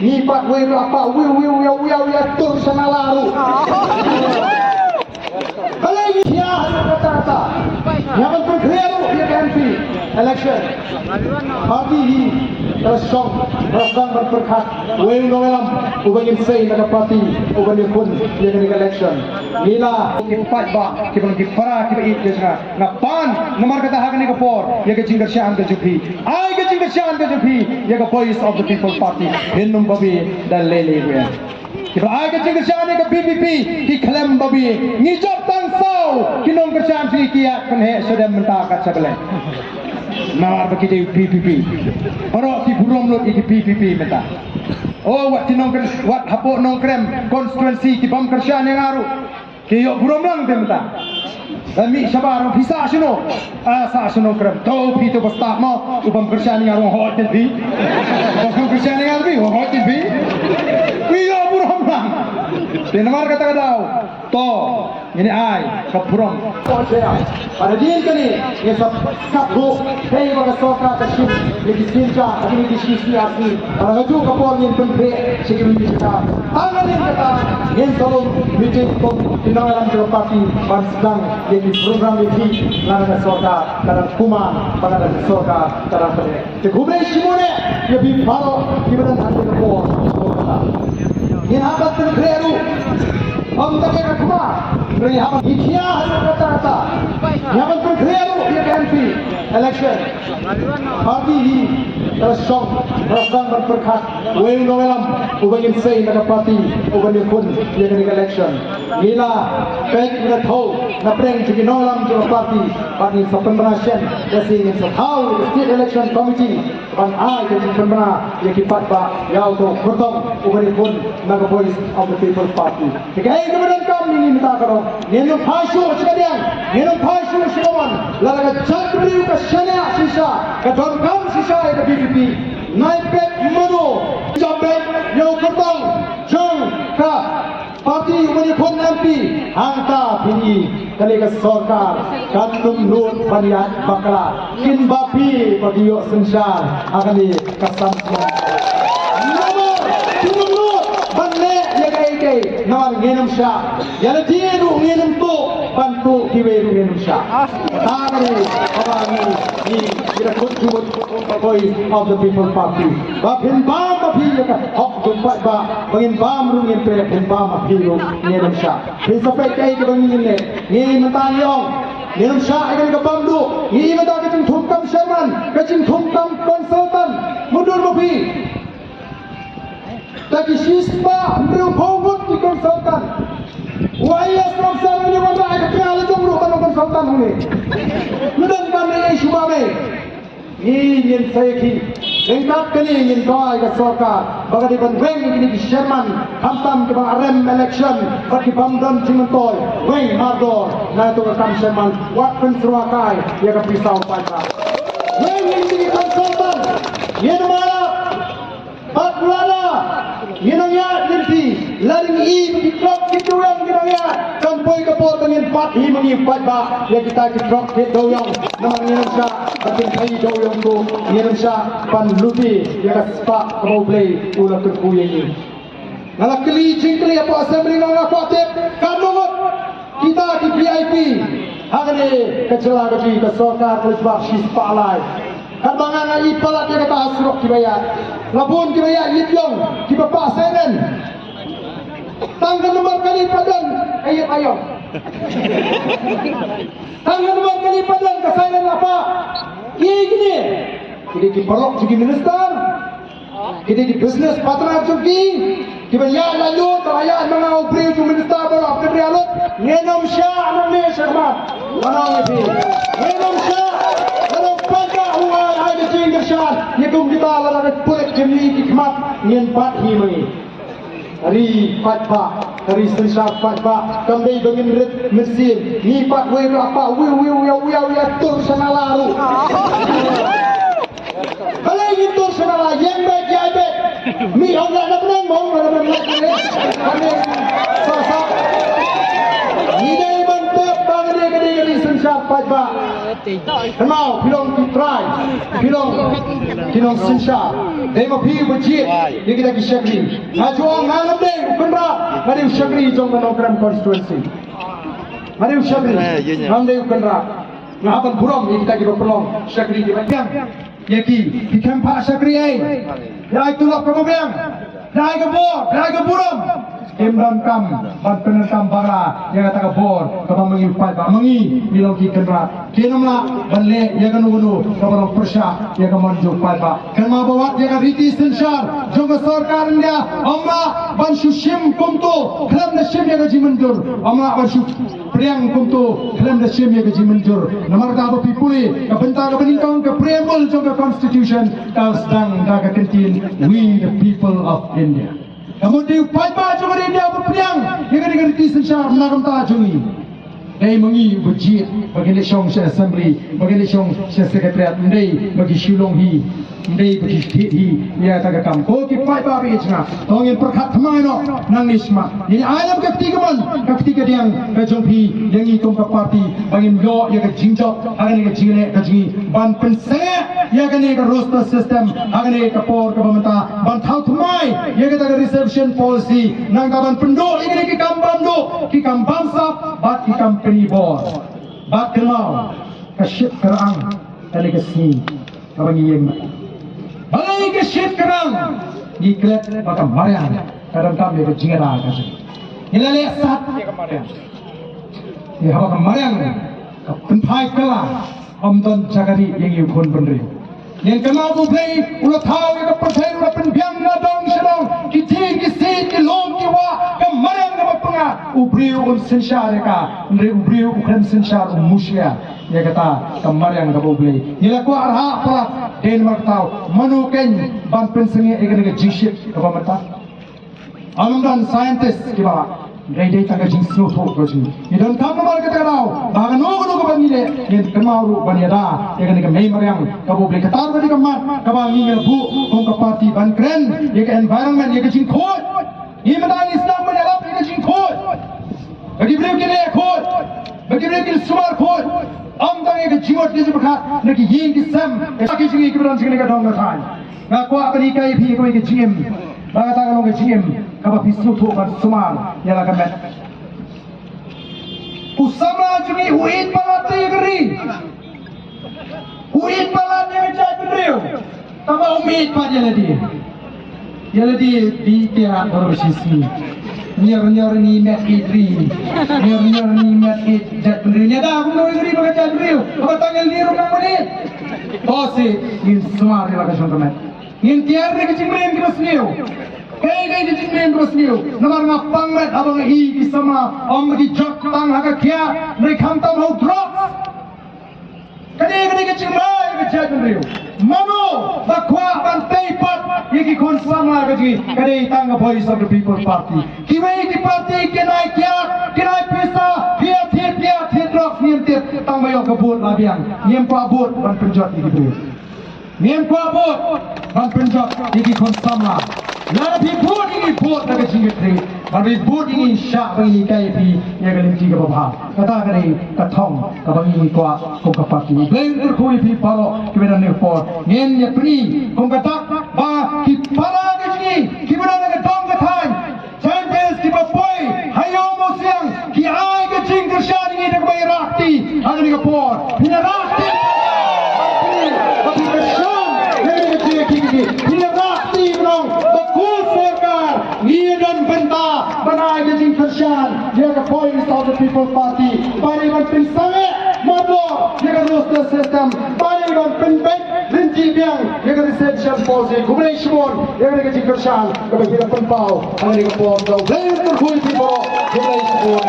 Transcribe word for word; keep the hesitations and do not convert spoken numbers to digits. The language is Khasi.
Ngi pat wei la pat wei wei wei wei wei tur sha nala ruh. Balei ngi ïa kata kata. Ïa ban pynkhreh ruh ïa ka M P election. Party hi ka shong ka shong ban pyrkhat wei u nongïalam uba ngin sei na ka party uba ngin khun ïa kane ka election. Ngi la ki paidbah kiba ki para kiba ïeit ka jong nga. Nga pan namar kata ha kane ka por ïa ka jingkyrshan ka jong phi. Ai ka jingkyrshan ka jong phi ïa ka Voice of the People Party. Hin ym babe da lei lei wei. Kiba ai ka jingkyrshan ïa ka V P P ki khlem babe. Ngi jop tang saw ki nongkyrshan phi ki ïa kynheh sha dem mynta ka chabaleng. Namar ba ki dei V P P. Baroh ki burom lut ïa ki V P P mynta. Oh, wat ki nongkyn wat hapoh Nongkrem constituency ki bym kyrshan ïa nga ruh. Ki ïoh burom lang te mynta. Da mih shabar phi sah shano? Ah, sah shano Krem. To phi to ba stad mo, u bym kyrshan ïa nga ruh hoi te phi. U bym kyrshan ïa nga ruh hoi te phi. Phi ïoh burom lang. Te namar kata ka daw. To, ngin ai ka burom. Pada dien kane, ngin sa kap ruh, hei ba ka sorkar ka shim, ïa ki synshar, ïa ki C C R C. Pada kajuh ka por ngin pynkhreh sha ki ruh ki jaka. Tang hadien kata ngin sa lum meeting kum ki nongïalam jong ka party ban sdang ïa ki program ïa ki, lada ka sorkar ka dang kumne, ba lada ka sorkar ka dang pynlong. Te khublei shibun ïa phi baroh kiba don ha kane ka por. Ngin hap ban pynkhreh ruh. Ym tang ïa ka khmat, hynrei hap ban ïa ka kata kata. Ngin hap ban pynkhreh ruh ïa ka M P election. Party hi ka la shong, ka la shong ban pyrkhat wei u nongïalam uba ngin sei na ka party uba ngin khun ïa kane ka election. Ngi la peit, ngi la thew na pdeng jong ki nongïalam jong ka party, bad ngin sa pynbna shen, lehse ngin sa thaw ïa ka State Election Committee ban ai ka jingpynbna ïa ki paidbah ïa uto u kyrtong uba ngin khun na ka Voice of the People Party. Te kaei kaba donkam ïa ngi mynta ka dei, ngin ym phai shuh sha kadiang, ngin ym phai shuh sha kamon. Lada ka jaitbynriew ka shaniah shisha, ka donkam shisha ïa ka V P P, nai peit mano, jop peit ïa u kyrtong jong ka party uba ngin khun M P, hangta phin i kane ka sorkar kan ym nud ban ïaid bakla. Kin ba phi ba ki ïoh synshar ha kane ka san snem. Namar kin ym nud ban leh ïa kaei kaei, namar ngin ym shah. Ïa lade ruh ngin ym tuh, ban tuh kiwei ruh ngin ym shah. Tang kane kaba ngi, ngi, ngi da khun jingmut kum ka Voice of the People Party. Ba phin bam ma phi ïa ka hok jong paidbah, ba ngin bam ruh ngin treh, phin bam ma phi ruh ngin ym shah. Phin sa peit kaei kaba ngin leh. Ngi mynta ngi ong ngin ym shah ïa kane ka bam duh. Ngi mynta ka jingthung kam chairman, ka jingthung kam consultant. Mutdur ma phi. Ta ki shispah hynriewphew ngut ki consultant. U IAS officer ngi wanrah ïa ka pia la jong ruh ban long consultant hangne. Ym don kam ne ei shuwa me. Ngi ngin sa ïa ki. Ryngkat kane ngin duwai ka sorkar ba ka dei ban weng ïa kine ki chairman, khamtam kiba arem election bad ki bym don jingmyntoi. Weng mardor na kato ka kam chairman, wat pynsyrwa kai ïa ka pisa u paidbah. Weng ïa kine ki consultant. Ngin ym ïarap. Bad lada ngin nang ïaid lynti, lada ngi i ba ki trok ki dewïong ki nang ïaid, kan poi ka por ba ngin bat hi ma ngi paidbah ïa kita ki trok ki dewïong. Namar ngin ym shah ban kynthei dewïong ruh, ngin ym shah ban lute ïa ka spah kaba U Blei u la kyrkhu ïa ngi. Nga la kylli jingkylli hapoh assembly, nga la kwah tip katno ngut kita ki V I P ha kane ka jylla ka jong ngi, ka sorkar ka la jubab shispah lai. Katba nga nga i palat ïa kata ha surok kiba ïaid. La bun kiba ïaid ïit ïong, kiba pah siren. Tang ka number kali pat don, ka ïit la ïong. Tang ka number kali pat don, ka siren la pah. Ki kine, ki dei ki paralok jong ki minister. Ki dei ki business partner jong ki. Kiba ïaid la lut, la ïaid ma nga u briew jong minister baroh, ka briew lut. Ngin ym shah nangne shakhmat. Ngan ong ïa phi. Ngin ym shah. Lada u paidbah u ai, ai ka jingkyrshan ïa kum kita, lada ka pulit jong ngi ki khmat, ngin bat hi ma ngi. Ka ri paidbah, ka ri synshar paidbah, kam dei ba ngin rit mynsiem. Ngi pat wei la pat wei wei wei wei wei tur sha nala ruh. Balei ngin tur sha nala, ïeng beit, ïaid beit. Mih ong la na bneng, mih ong la na bneng, la na bneng. Kane sa sa. Ngi dei ban tip ba ngi dei ka dei ka ri synshar paidbah. Kynmaw, phi long ki trai, phi long ki nongsynshar. Dei ma phi uba jied ïa kita ki shakri. Nga ju ong, nga ngam dei u kynrad, nga dei u shakri jong ka Nongkrem constituency. Nga dei u shakri, ngam dei u kynrad. Nga hap ban burom ïa kita kiba pynlong shakri kiba biang ïa ki. Phi khlem phah shakri ei, phi ai tulop kaba biang, phi ai ka bor, phi ai ka burom. Kim donkam ban pyndonkam bakla ïa kata ka bor kaba ma ngi u paidbah, ma ngi ngi long ki kynrad. Kim lah ban leh ïa kano kano kaba long pyrshah ïa ka mon jong u paidbah. Kynmaw ba wat ïa ka riti synshar jong ka sorkar India, ym lah ban shu shim kumto khlem da shim ïa ka jingmynjur, ym lah ban shu pdiang kumto khlem da shim ïa ka jingmynjur. Namar kata ba phi pule ka bynta kaba nyngkong, ka preamble jong ka constitution, ka sdang da ka kyntien, "We the people of India." Ka mut dei u paidbah jong ka India uba pdiang ïa kane ka riti synshar na ka bynta jong ngi. Dei ma ngi uba jied ba ngin leit shong sha assembly, ba ngin leit shong sha secretariat, ym dei ba ki shu long hi, ym dei ba ki shu thied hi ïa kata ka kam. Ko ki paidbah ba ïeit jong nga, to ngin pyrkhat thymmai noh nangne shakhmat. Ngin ai lem ka kti kamon, ka kti kadiang ka jong phi ïa ngi kum ka party ba ngin ïoh ïa ka jingjop ha kane ka jingleh ka jong ngi ban pynsangeh ïa kane ka roster system ha kane ka por kaba mynta, ban thaw thymmai ïa kata ka reservation policy, nangta ban pynduh ïa kine ki kam bamduk, ki kam bamsap bad ki kam pyni bor. Bad kynmaw, ka shit ka rang kane ka sngi kaba ngi ïeng. Balei ka shit ka rang? Ngi klet ba ka mariang ka donkam ïa ka jingïada ka jong ngi. Ngi la leh sat ïa ka mariang. Ngi haba ka mariang ka pynphai kylla, ym don jaka ri ïa ngi u khun bynriew. Ngin kynmaw ba U Blei u la thaw ïa ka pyrthei, u la pynbiang na dong sha dong, ki dieng ki siej, ki lum ki wah, ka mariang kaba pyngngad. U briew un synshar ïa ka, hynrei u briew u khlem synshar, u mushlia ïa kata ka mariang kaba U Blei. Ngi la kwah rhah palat, dei namar kata, mano keiñ ban pynsangeh ïa kane ka jingshit kaba mynta? Ym don scientist kiba lah. Dei, dei tang ka jingsngewthuh ka jong ngi. Ngi donkam namar kata ka daw ba kano kano kaba ngi leh, ngin kynmaw ruh ban ïada ïa kane ka mei mariang kaba U Blei. Kata ruh ka dei ka mat kaba ngi ngi la buh kum ka party, ban kren ïa ka environment, ïa ka jingkhuid. Ngi mynta ngi sdang ban ïalap ïa ka jingkhuid. Ba ki briew kin leh khuid, ba ki briew kin sumar khuid. Ym tang ïa ka jingmut ka jingpyrkhat na ki ïing ki sem, ïa ki jingim kiba don jingim ka dong ka thaiñ. Nga kwah ban hikai ïa phi kawei ka jingim, ba kata ka long ka jingim kaba phi sngewthuh ban sumar ïa la ka met. U samla jong ngi u ïeit palat ïa ka ri. U ïeit palat ïa ka jaitbynriew. Tangba um ïeit pat ïa lade. Ïa lade dei ïeit ïa baroh shi sngi. Nyor nyor ngi met ïeit ri. Nyor nyor ngi met ïeit jaitbynriew. Ngi da kumno ïa ka ri bad ka jaitbynriew? Haba tang ïa lade ruh nang mynta. To seh ngin sumar ïa la ka shong ka met. Ngin tiar ïa ka jingmlien kaba sniew. Kaei kaei ka jingmlien kaba sniew? Namar nga pang met haba nga ïohi ki samla, ym ki jot tang ha ka kiad, hynrei khamtam ha u drugs. Kane, kane ka jingma ïa ka jaitbynriew. Mano ba kwah ban tei pat ïa ki khun samla ka jong ngi? Ka dei tang ka Voice of the People Party. Kiwei ki party kin ai kiad, kin ai pisa, ki ïa thied, ki ïa thied drugs, ngim tip, tang ba ïoh ka vote la biang. Ngim kwah vote ban pynjot ïa ki briew. Ngim kwah vote ban pynjot ïa ki khun samla. Lada phi vote ïa ngi, vote da ka jingkitkhlieh. Lada phi vote ïa ngi, shah ba ngin hikai ïa phi ïa ka lynti kaba bha. Kata ka dei ka thong kaba ngi kwah kum ka party. U Blei un kyrkhu ïa phi baroh kiba don ha kane ka por. Ngin ïa pyni kum ka dak ba ki para ka jong ngi kiba don ha ka dong ka thaiñ, Jaiñtia Hills kiba poi ha Ïew Mawsiang, ki ai ka jingkyrshan ïa ngi da kaba ïarap ïa ngi ha kane ka por. Phi ïarap ïa ngi, phi ïarap ïa ngi, phi ïarap ïa ngi, phi ïarap ïa ngi, ba ko sorkar ngi don bynta ban ai ka jingkyrshan ïa ka Voice of the People Party. Ba dei ban pynsangeh mardor ïa ka roster system. Ba dei ban pynbeit lynti biang ïa ka reservation policy. Khublei shibun ïa ka jingkyrshan kaba phi la pynpaw ha kane ka por. Khublei shibun, khublei shibun, khublei shibun.